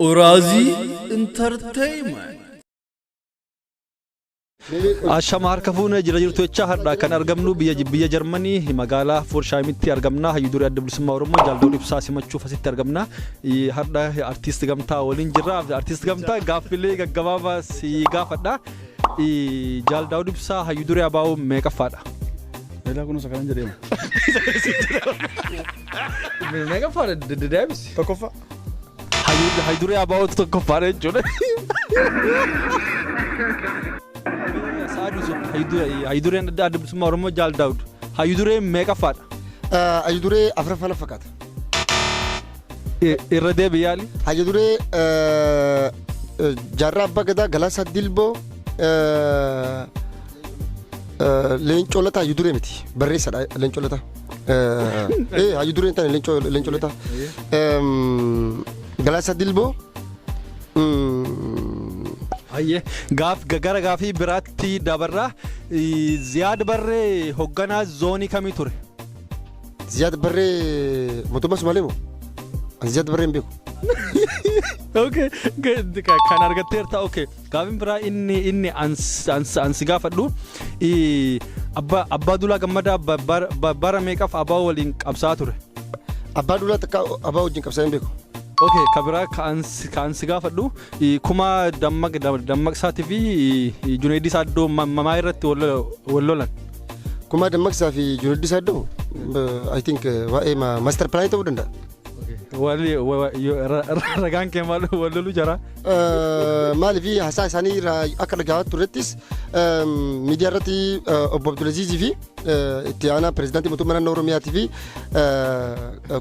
Oraazii Entertainment. Ashama harka fuunee jira jirtu jecha har'a kan argamnu biyya Jarmanii magaalaa Forshaayimitti argamna. Hayyuu duree Adda Bilisummaa Oromoo Jaal Daawud Ibsaa simachuuf asitti argamna. Har'a Artiist Gamtaa waliin jirra. Artiist Gamtaa, gaaffilee gaggabaabaa si gaafadha. Jaal Daawud Ibsaa hayyuu duree ABO meeqaffaadha? Leelaa kunuunsa kanan jedheema. Meeqaffaadha? Deebisi. Tokkoffaa. Hayyuu duree ABO tokkoffaadha jechuudha. Saadu Yusuf, hayyuu dureen Adda Bilisummaa Oromoo Jaal Daawud hayyuu duree meeqaffaadha? Hayyuu duree afuraffaa na fakkaata. Irra deebi yaali. Hayyuu duree Jaarraa Abbaa Gadaa, Galaasaa Dilboo, Leencoo Lataa hayyuu duree miti, barreessadha Leencoo Lataa. Hayyuu duree hin taane Leencoo Lataa. Galaasaa Dilboo. Hayyee, gaaf gara gaafii biraatti dabarraa. Ziyaad Barree hoogganaa zoonii kamii ture? Ziyaad Barree mootummaa Sumaalee moo? Ani Ziyaad Barree hin beeku. Okay, kan argatteerta. Okay, gaafiin biraa inni ansi gaafadhu, Abbaa Duulaa Gammadaa bara meeqaaf ABO waliin qabsaa ture? Abbaa Duulaa takka ABO wajjin qabsaa hin beeku. Okay, ka biraa ka ansi gaafadhu, Kuma Dammaqsaatii fi Junaydii Saaddoo mamaa irratti wal lolan? Kumaa Dammaqsaa fi Junaydii Saaddoo, I think waa'ee master plan ta'uu danda'a. Ragaan kee maal, wal loluu jara? Maaliif, haasaa isaanii irraa akka dhagahaa turrettis, miidiyaa irratti obbo Abdulaziizii fi itti aanaa pirezidaantii mootummaa naannoo Oromiyaatii fi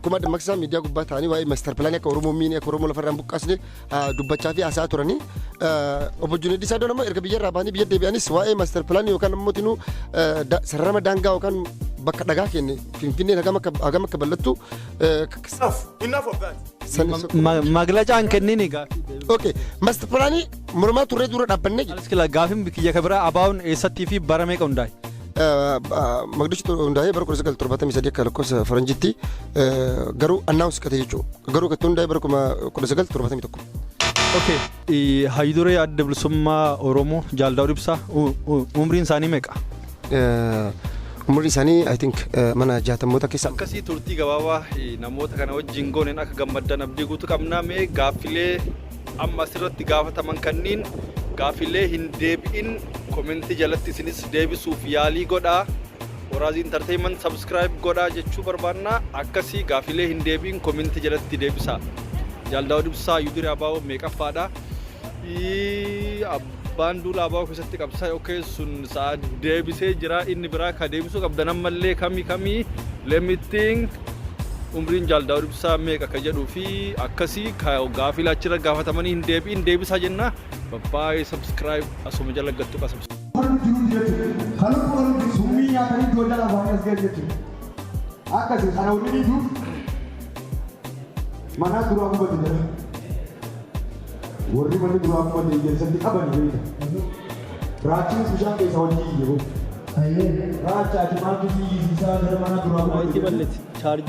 Kumaa Dammaqsaa miidiyaa gubbaa ta'anii waa'ee master plan akka Oromoo miine, akka Oromoo lafarraa hin buqqaasne dubbachaa fi haasaa turanii, obbo Junaydii Saaddoo nama erga biyya irraa bahanii biyya deebi'anis waa'ee master plan yookaan immoo tinuu sararama daangaa yookaan bakka dhagaa kenne Finfinneen hagam akka bal'attu Enough. Enough of that. San Maglacaan kennini gaafii. Okay, master plan mormaa turree dura dhaabbannee jira. Alas gaafiin kiyya ka biraa, ABO'n eessattii fi bara meeqa hundaa'e? Moqdisho hundaa'ee bara 1973 akka lakkoofsa faranjitti, garuu announce qate jechuudha. Garuu kan hundaa'e bara 1971. Okay, hayyuu duree Adda Bilisummaa Oromoo Jaal Daawud Ibsaa umriin isaanii meeqa? Umriin isaanii, I think, mana jaatamoota keessa. Akkasii turtii gabaabaa namoota kana wajjin gooneen akka gammaddan abdii guutuu qabna. Mee gaaffilee amma asirratti gaafataman kanniin, gaaffilee hin deebi'in comment jalatti isinis deebisuuf yaalii godhaa. Waraazii Entertainment subscribe godhaa jechuu barbaanna. Akkasii gaaffilee hin deebi'in comment jalatti deebisaa. Jaal Daawud Ibsaa hayyuu duree ABO meeqaffaadha? Abbaan Duulaa ABO keessatti qabsaa, okay, sun sa'a deebisee jira. Inni biraa ka deebisuu qabdan ammallee kamii kamii? Let me think. Umriin Jaal Daawud Ibsaa meeqa ka jedhuu fi akkasii ka gaafii achirra gaafatamanii hin deebi'in deebisaa jenna. Baay'ee subscribe asuma jala gattu qasa. Kan jiru jechuudha. Kan lubbuu summii nyaatanii iddoo jala waan as ga'e jechuudha. Akkasi kana waliin iyyuu mana duraa gubate jira. Warri manni duraa gubate ijaarsatti qaban beeka. Raachinis bishaan keessa wajjin iyye. Raacha, ati maaltu si iyyisiisaa gara mana duraa gubate?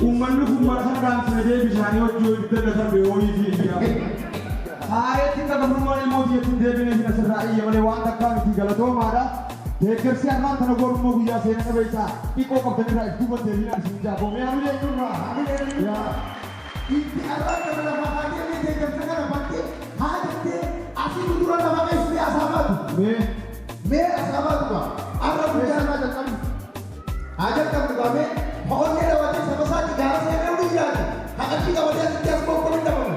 Uummanni kun mana sana dhaamsinee bishaanii wajjin ibidda darbe horii fi iyyaa. Haareetti qaqqabummaan ilmooti jechuun deebinee fi asirraa iyya malee waan takkaa miti, galatoomaadha. Deeggarsi har'aan kana godhummoo guyyaa seena qabeessa xiqqoo qabdanirraa if duuba deebinaa isin jaabomee hamilee nurraa hamilee nurraa. Itti arraan kana lafa kaatee deeggarsa kana battee haa jettee asii dura lafa keessatti asaa baatu. Mee Mee asaa baatu gaa. Arra guyyaa irraa jalqabni. Haa jalqabnu gaa, mee ho'onnee dhabatee saba isaatti gaara seenee hundi jiraate. Haqachii qabatee asitti as boqqoon hin dhabamu.